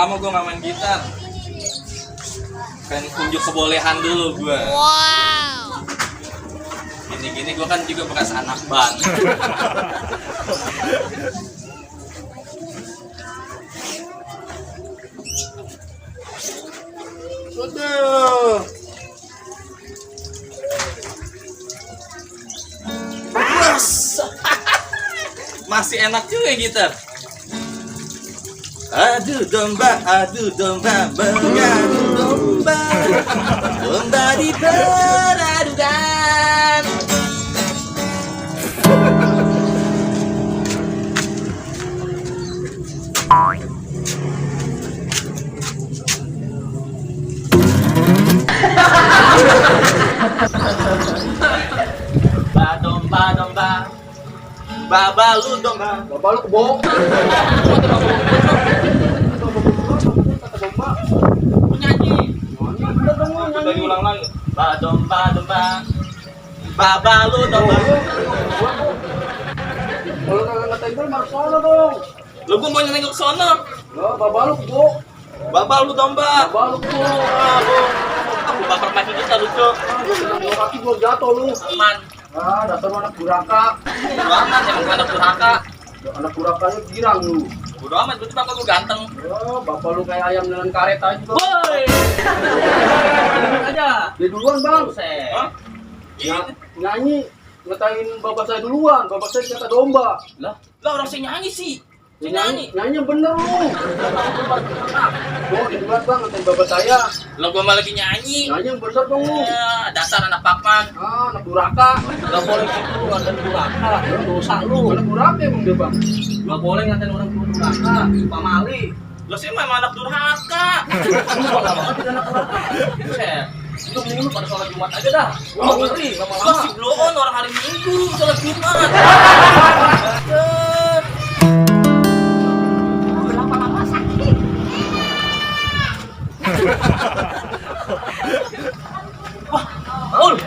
lama gue gak main gitar. Pengen unjuk kebolehan dulu gue. Wow. Gini-gini gue kan juga bekas anak band. Aduh. Bos. Masih enak juga gitar. Adu domba, mengadu domba, domba diperadukan. Domba, babalu domba, Bapak lu kebok. nyanyi. Dari ulang lagi. Domba, babalu domba. Kalau kagak ngatain gue marah sono dong. Lu gua mau nengok ke sono. Ya, bapak lu kebok. Babalu domba. Bapak lu kebok. Aku bakal mati kita lu, Cok. Dua kaki gua jatuh lu. Aman. Ah, dasar lu anak duraka. Bodo amat emang gua anak durhaka. Anak durakanya girang lu. Bodo amat berarti bapak gua ganteng. Ya, bapak lu kayak ayam dengan karet aja juga. Woi. Aja. Dia duluan, Bang. Buset. Hah? Nyanyi ngatain bapak saya duluan. Bapak saya kata domba. Lah orang saya nyanyi sih. Saya nyanyi. Nyanyi yang bener lu. Gua duluan, Bang, ngatain bapak saya. Lo gua malah lagi nyanyi. Nyanyi yang bener dong lu. Ya, dasar anak papan. Ah, anak duraka. Gak boleh gitu lu ngatain durhaka. Lu dosa lu. Anak duraka emang dia, Bang. Gak boleh ngatain orang durhaka. Pak Mali. Lo sih memang anak durhaka. Lu bangga banget jadi anak durhaka. Buset. Lu mending lu pada sholat Jumat aja dah. Lu ngeri lama-lama. Lu si blow on orang hari Minggu sholat Jumat. Lama-lama sakit. Paul.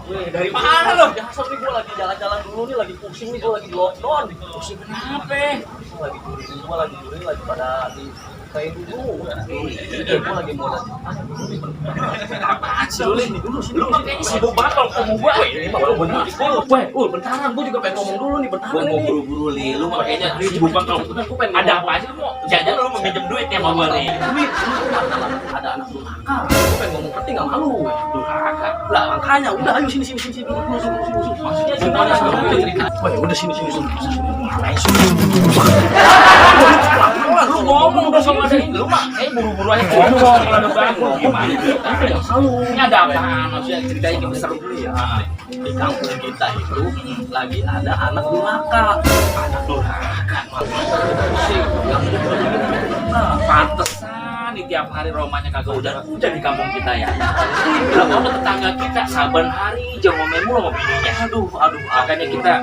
Dari mana lo? Biasa nih gua lagi jalan-jalan dulu nih, lagi pusing nih, gua lagi lockdown. Pusing kenapa? Gua lagi touring lagi pada di kayak dulu. Gua lagi mau apaan sih lu nih dulu sih. Lu makanya sibuk banget kalau ketemu gua. Ini mah lu bener. Bentaran gua juga pengen ngomong dulu nih, bentaran. Gua mau buru-buru li, lu makanya sibuk banget kalau ketemu. Ada apa aja lu mau? Jangan lu mau minjem duit ya sama gua nih. Duit. Ada anak durhaka. Gua pengen ngomong penting enggak malu. Durhaka. Lah makanya udah ayo sini dulu. Maksudnya gimana sih cerita? Wah, udah sini. Lu ngomong udah sama dari lu mah buru-buru aja ngomong kalau ada ganggu gimana kita ini ada apaan maksudnya ceritanya kita seru dulu ya. Di kampung kita itu lagi ada anak durhaka pantesan di tiap hari romanya kagak udah di kampung kita ya. Lah mau tetangga kita saban hari aja ngomel mulu sama bininya. Aduh makanya kita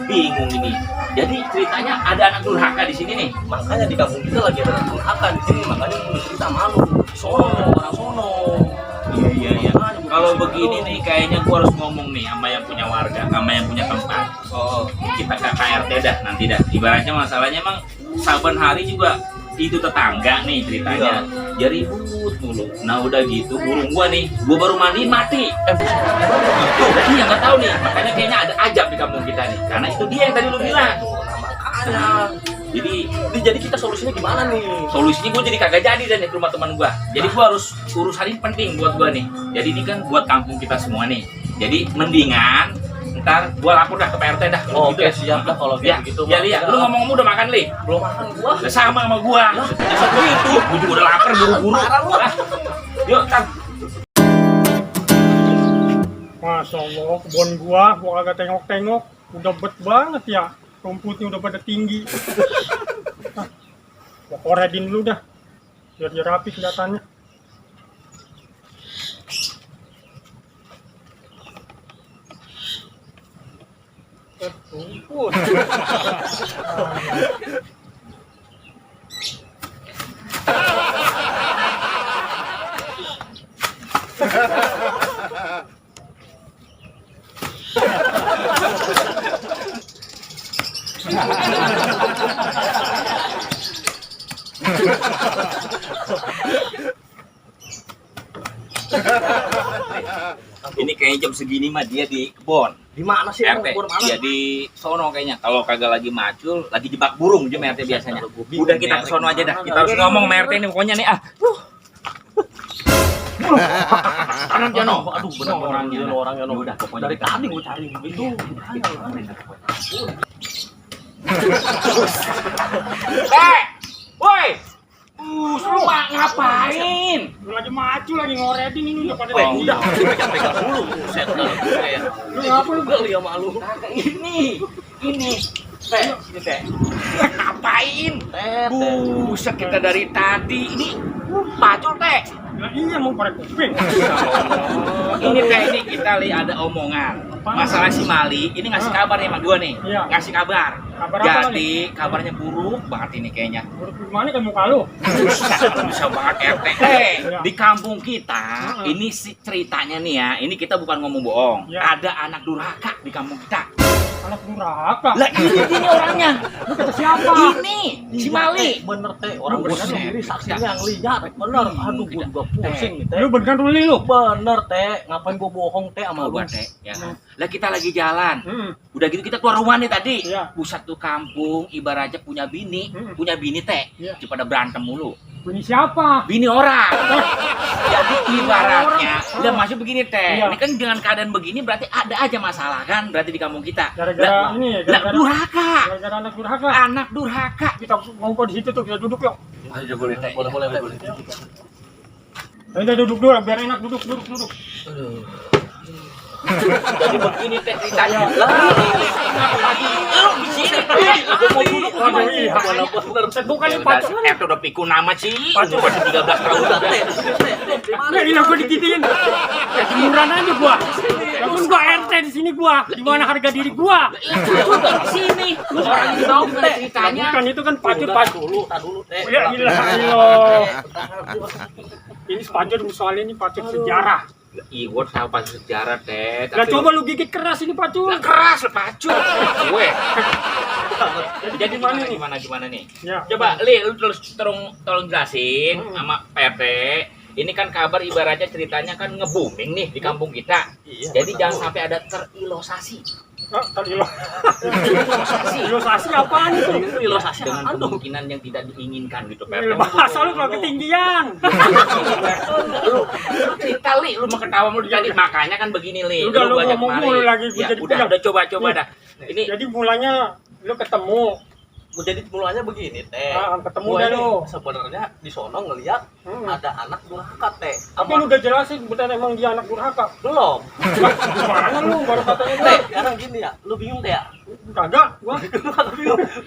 bingung ini. Jadi ceritanya ada anak durhaka di sini nih. Makanya di kampung kita lagi ada anak durhaka di sini. Makanya kita malu. Orang sono. Iya. Kalau begini nih kayaknya gua harus ngomong nih sama yang punya warga, sama yang punya tempat. Oh, kita ke KRT dah nanti dah. Ibaratnya masalahnya emang saban hari juga itu tetangga nih ceritanya. Dia ribut mulu. Nah udah gitu burung gua nih, gua baru mandi mati. Tuh, iya nggak tahu nih. Makanya kayaknya ada ajab di kampung kita nih. Karena itu dia yang tadi lu bilang. Makanya. Jadi kita solusinya gimana nih? Solusinya gua jadi kagak jadi dan ke rumah teman gua. Jadi gua harus urusan ini penting buat gua nih. Jadi ini kan buat kampung kita semua nih. Jadi mendingan ntar gua lapor dah ke PRT dah. Oke, siap dah kalau ya, gitu. Ya lihat, lu ngomong-ngomong udah makan li? Belum makan gua. Udah sama gua. Besok begitu, gua juga udah lapar buru-buru. Yuk, tar. Masya Allah, kebun gua kagak tengok-tengok, udah bet banget ya, rumputnya udah pada tinggi. Gua koredin dulu dah, biar dia rapi kelihatannya. Rumput. Ini kayaknya jam segini mah dia di kebon. Di mana sih? RT, dia di sono kayaknya. Kalau kagak lagi macul, lagi jebak burung dia RT biasanya. Udah kita ke sono aja dah. Kita harus ngomong sama RT nih pokoknya nih ah. Kanan Jano. Aduh, benar orangnya. Udah pokoknya Dari tadi gue cari itu. Woi. Lu ngapain? Lu lagi maju lagi ngoredin ini udah pada Udah, pegang dulu. Buset dah. Lu ngapa lu? Gali sama lu. Ini. Teh, ini teh. Ngapain? Buset kita dari tadi. Ini pacul teh. Nah, iya mau pada kuping. Ini teh ini kita lihat ada omongan. Masalah si Mali, ini ngasih kabar nih sama gua nih. Iya. Ngasih kabar. Kabar apa Jadi kabarnya buruk banget ini kayaknya. Buruk gimana kan muka lu? Bisa banget RT. Di kampung kita, ini si ceritanya nih ya. Ini kita bukan ngomong bohong. Ya. Ada anak durhaka di kampung kita. Anak durhaka. Lah ini orangnya. Lu kata siapa? Ini si Mali. Bener teh, orang gue sendiri saksinya yang lihat. Bener, aduh gue juga pusing nih teh. Lu beneran dulu lu. Bener teh, ngapain gue bohong teh sama lu? Coba teh, ya kan. Lah kita lagi jalan. Hmm. Udah gitu kita keluar rumah nih tadi. Iya. Pusat tuh kampung ibaratnya punya bini, Hmm. punya bini teh. Iya. Pada berantem mulu. Bunyi siapa? Bini orang. Jadi ibaratnya, udah masuk begini teh. Iya. Ini kan dengan keadaan begini berarti ada aja masalah kan berarti di kampung kita. Gara-gara ini ya, Lah gara-gara durhaka. gara-gara anak durhaka. Anak durhaka. Kita ngumpul di situ tuh, kita duduk yuk. Ayo boleh teh. Boleh. Ayo duduk dulu, biar enak duduk. Jadi begini teh ceritanya. Lu di sini teh. Aku mau duduk. Waduh, iya. Bener. Bukan Ya ini udah, pacar. udah pikun nama sih. Umur 13 tahun udah teh. Nah, ini aku dikitin. Ya jemuran aja gua. Ya kan gua RT di sini gua. Di mana harga diri gua? Juga di sini. Orang ini tahu gimana ceritanya. Bukan itu kan pacar. Dulu teh. Ya ilah. Ini pacar soalnya ini pacar sejarah. Iya, gua tahu pas sejarah teh. Lah coba lu gigit keras ini pacar. Keras pacul. Gue. Jadi gimana nih? Ya. Coba lu terus tolong jelasin sama PT. Ini kan kabar ibaratnya ceritanya kan nge-booming nih di kampung kita. Iya, Jadi jangan sampai ada terilosasi. Ilosasi apaan itu? Ilosasi Dengan kemungkinan yang tidak diinginkan gitu, PT. Bahasa lu kalau ketinggian. Lu cerita li, lu mau ketawa mau jadi makanya kan begini li. Udah, lu banyak ngomong mari. mulu lagi, gua Ya, jadi udah pulang. coba dah. Ini Jadi mulanya lu ketemu. Jadi mulanya begini teh. Ketemu Gua dah ini lu. sebenarnya di sono ngelihat ada anak durhaka teh. Tapi lu udah jelasin betul emang dia anak durhaka. Belum. Gimana lu baru katanya Teh, sekarang gini ya, lu bingung teh ya? kagak gua.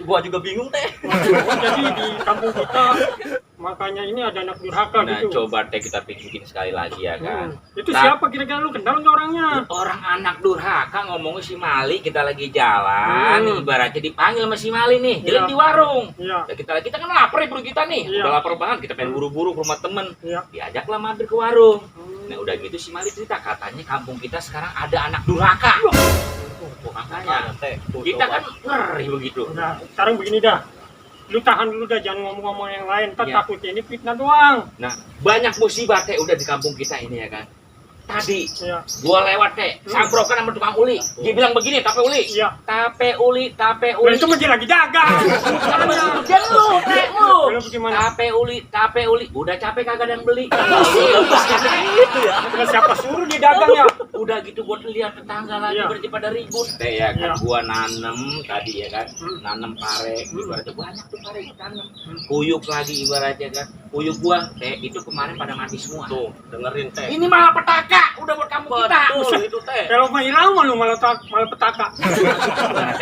Gua juga bingung teh. Jadi di kampung kita makanya ini ada anak durhaka nah gitu. coba teh kita pikirin sekali lagi ya kan. Itu siapa kira-kira lu kenal nggak orangnya? Orang anak durhaka ngomongnya si Mali, kita lagi jalan, ibaratnya dipanggil sama si Mali nih, jalan Iya. di warung. Iya. Ya, kita kan lapar ya perut kita nih, Iya. udah lapar banget, kita pengen buru-buru ke rumah temen. Iya. Diajaklah mampir ke warung. Nah udah gitu si Mali cerita katanya kampung kita sekarang ada anak durhaka. Makanya teh. kita kan ngeri begitu. Nah, sekarang begini dah. Lu tahan dulu dah, jangan ngomong-ngomong yang lain. Ntar Iya. takutnya ini fitnah doang. Nah banyak musibah teh udah di kampung kita ini ya kan. Tadi Iya. gua lewat teh, sabrokan sama tukang uli. Dia bilang begini, tape uli. Iya. Tape uli. Lah itu mah dia lagi dagang. Dan lu, teh lu. Lu gimana? Tape uli. Udah capek kagak ada yang beli. Gitu ya. Terus siapa suruh dia dagang ya? Udah gitu gua lihat tetangga lagi Iya. berarti pada ribut. Teh ya kan Iya. gua nanem tadi ya kan. Nanem pare, ibaratnya banyak tuh pare ditanam. Kuyuk lagi ibaratnya kan. Kuyuk gua teh itu kemarin pada mati semua. Tuh, dengerin teh. Ini malah petaka udah buat kamu kita. Betul itu teh. Kalau main irama lu malah petaka.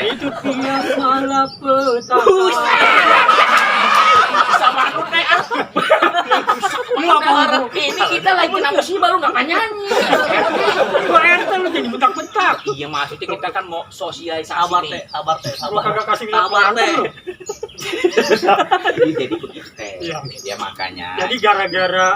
Itu dia malah petaka. Sama lu teh. Lu apa lu? Ini kita lagi kena musibah lu nggak nyanyi. Gua RT lu jadi betak-betak. Iya maksudnya kita kan mau sosialisasi Sabar nih. teh, sabar teh, Lu sabar. kagak kasih lihat Sabar pengantin teh. lu. Jadi begitu teh. Iya. Ya makanya. Jadi gara-gara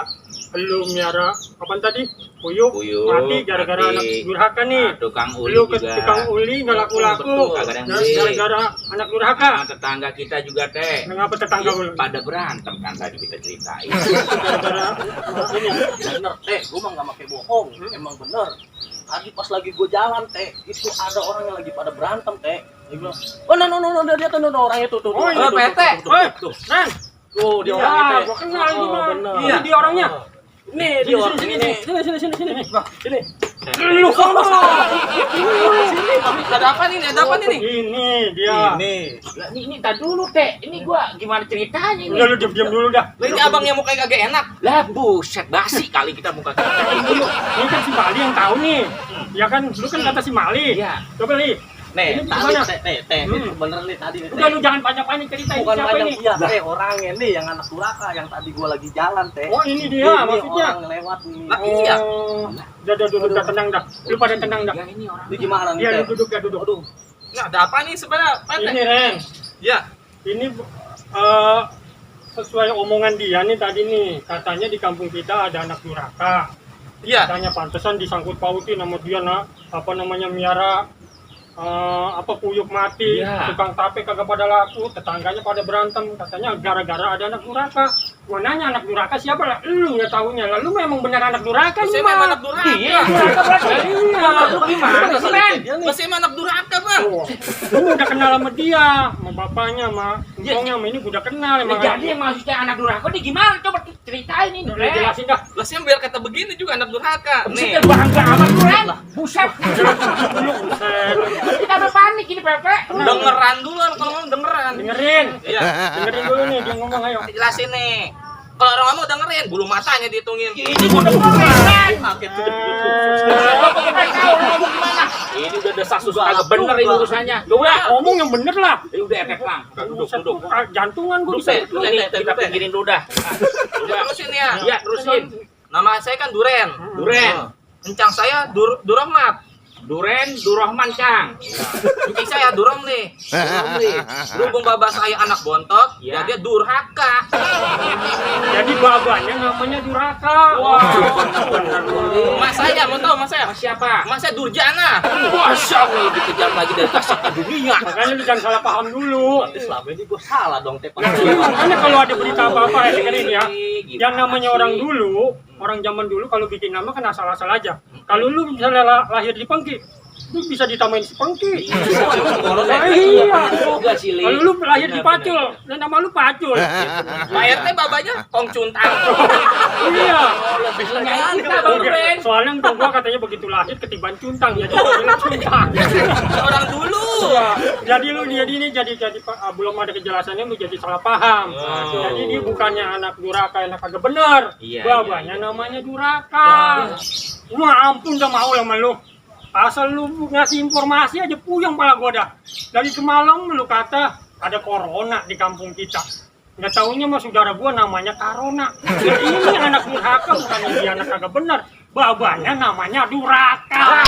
lu miara apaan tadi? Puyuh mati gara-gara anak durhaka nih. Tukang uli Lu ke juga. tukang uli nggak laku-laku. Betul, kagak ada yang beli. Gara-gara anak durhaka. Sama tetangga kita juga teh. Mengapa tetangga lu? Pada berantem kan tadi kita ceritain. Gara-gara ini. Bener teh, gua mah nggak pakai bohong. Emang bener. tadi pas lagi gue jalan teh, itu ada orang yang lagi pada berantem teh. Dia bilang, oh no, dia tuh orangnya tuh. Oh, Tuh, iya, PT. Tuh, Nen. Tuh dia Iya, orangnya teh. gua kenal ini mah. Bener. Iya, dia orangnya. Nih dia orang ini. Sini. Lu sono. Sini. Ada apa nih? Ini dia. Lah, ini tar dulu teh. Ini gua gimana ceritanya ini? Udah lu diam dulu dah. Lah ini abangnya mukanya kagak enak. Lah buset basi kali kita muka kita. Ini kan si Mali yang tahu nih. Ya kan, lu kan kata si Mali. Iya. Coba li. Nih, Ini tadi gimana? teh, itu bener nih tadi nih. Udah lu jangan banyak-banyak cerita ini Bukan siapa banyak ini. iya, orangnya nih yang anak duraka yang tadi gua lagi jalan teh. Oh, ini dia Ini maksudnya. orang lewat nih. Lah, iya. Oh. Udah duduk dah, tenang dah. Lu pada tenang dah. Ya ini orang. Ini gimana nih? Iya, Teh? lu duduk dah, duduk. Aduh. Nah, ada apa nih sebenarnya, Pak? Ini Ren. Ya. Ini sesuai omongan dia nih tadi nih, katanya di kampung kita ada anak duraka. Iya. Katanya pantesan disangkut pautin sama dia apa namanya miara kuyuk mati, Iya. tukang tape kagak pada laku, tetangganya pada berantem, katanya gara-gara ada anak duraka. Gua nanya anak duraka siapa lah? Lu nggak taunya. Lalu memang benar anak duraka Saya nih, memang Mak. anak duraka. Iya. Duraka berarti. Iya. Lu gimana sih, Men? Masih anak duraka, Bang. Tuh, lu udah kenal sama dia, sama bapaknya, sama ngomongnya, sama ini udah kenal Nah, emang. jadi yang maksudnya anak durhaka ini gimana? Coba ceritain ini, Udah Ren. jelasin dah. Lah saya biar kata begini juga anak durhaka. Buset, Nih. bangga amat lu, Ren. Buset. Dulu, buset. Kita udah panik ini, Pepe. Dengeran dulu kalau ngomong dengeran. Dengerin. Iya. Dengerin dulu nih dia ngomong, ayo. Jelasin nih. Kalau orang ngomong dengerin, bulu matanya dihitungin. Ini udah Ren. Kaget tuh. Ini udah desas-desus kagak bener ini urusannya. Ya udah, Ngomong yang bener lah. ya udah efek lang. Buset, Duduk. jantungan gua bisa. Duduk, ini kita pinggirin dulu dah. Udah. Terusin ya. Ya, terusin. Nama saya kan Duren. Duren. Encang saya Durahmat. Duren, Durrahman, Cang. Encing saya Durom nih. Berhubung babak saya anak bontot, Ya. ya dia durhaka. Jadi babanya namanya duraka. Mas saya, mau tahu mas saya? Mas siapa? Mas saya Durjana. Masya Allah, lebih kejam lagi dari kasatnya dunia. Makanya lu jangan salah paham dulu. Berarti selama ini gua salah dong teh. Nah, ini makanya kalau ada berita apa-apa ya dengerin ya. Gimana Yang namanya sih? orang dulu, orang zaman dulu kalau bikin nama kan asal-asal aja. Kalau lu misalnya lahir di Pengki, lu bisa ditamain si Pengki. Nah, iya. Juga sih, Li. Kalau lu lahir di Pacul, dan nama lu Pacul. Pak RT babanya Kong Cuntang. Iya. Nyanyi kita, Bang Duren. Soalnya entah gua katanya begitu lahir ketiban cuntang, jadi dibilang cuntang. Orang dulu. Iya. Jadi lu dia ini jadi belum ada kejelasannya lu jadi salah paham. Jadi dia bukannya anak duraka, anak kagak bener. Iya, Babanya namanya duraka. Wah ampun dah mau sama lu. Asal lu ngasih informasi aja puyeng pala gua dah. Dari semalam lu kata ada corona di kampung kita. Nggak taunya mah saudara gua namanya Karona. Nah, ini anak durhaka bukannya dia anak kagak bener. Babanya namanya duraka.